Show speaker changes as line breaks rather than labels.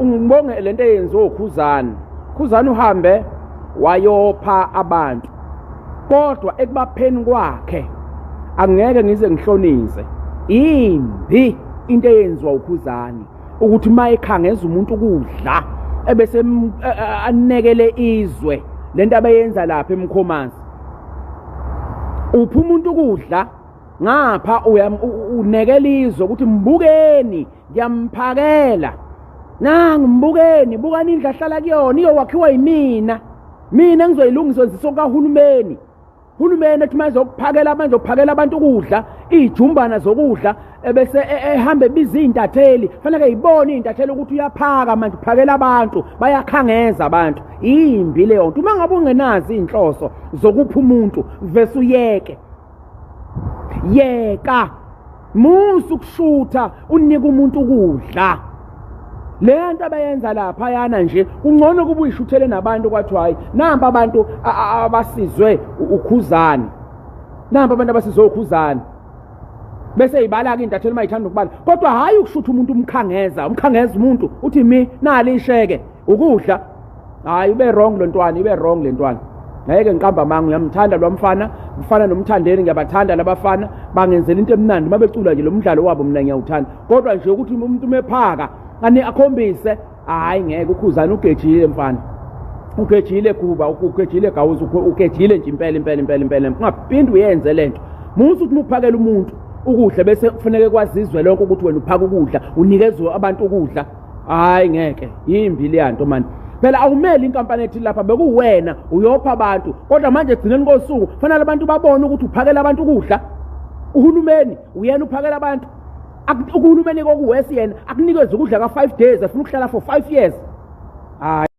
Ngibonge lento eyenziwe uKhuzani. Khuzani uhambe wayopha abantu. Kodwa ekubapheni kwakhe angeke ngize ngihlonize. Imbi into eyenziwa uKhuzani ukuthi mayekhangeza umuntu ukudla ebese anekele izwe lento abeyenza lapha eMkhomazi. Upha umuntu ukudla ngapha unekela izwe ukuthi mbukeni ngiyamphakela nangu mbukeni bukani indlu ahlala kuyona iyowakhiwa yimina mina ngizoyilungisa nziso kahulumeni hulumeni ethi manje ukuphakela manje uphakela abantu ukudla izijumbana zokudla ebese ehamba ebiza izintatheli fanele ibone izintatheli ukuthi uyaphaka manje uphakela abantu bayakhangeza abantu imbi leyo nto uma ngabe ungenazi inhloso zokupha umuntu vese uyeke yeka musa ukushutha unika umuntu ukudla le nto abayenza lapha yana nje kungcono kuba uyishuthele nabantu kwathiwa hayi nampa abantu abasizwe ukhuzani nampa abantu abasizwe ukhuzani bese ibala-ke intatheli uma ithanda ukubala kodwa hhayi ukushutha umuntu umkhangeza umkhangeza umuntu uthi mi nali isheke ukudla hayi ube wrong lo ntwana ibe wrong le ntwana ngeke ngiqamba amanga uyamthanda lo mfana mfana nomthandeni ngiyabathanda labafana bangenzela into emnandi uma becula nje lo mdlalo wabo mina ngiyawuthanda kodwa nje ukuthi umuntu umephaka ani akhombise hayi ngeke ukhuzana ugejile mfana ugejile kuba ugejile gawuzi ugejile nje impela impela impela impela ungaphinde uyenze lento musa ukuthi uphakela umuntu ukudla bese kufuneke kwazizwe lonke ukuthi wena uphaka ukudla unikezwe abantu ukudla hayi ngeke yimbi leyanto mani phela awumeli inkampani ethi lapha bekuwena uyopha abantu kodwa manje egcineni kosuku fanele abantu babone ukuthi uphakela abantu ukudla uhulumeni uyena uphakela abantu uhulumeni kokuwesi yena akunikeze ukudla ka-5 days afuna ukuhlala for 5 years hayi.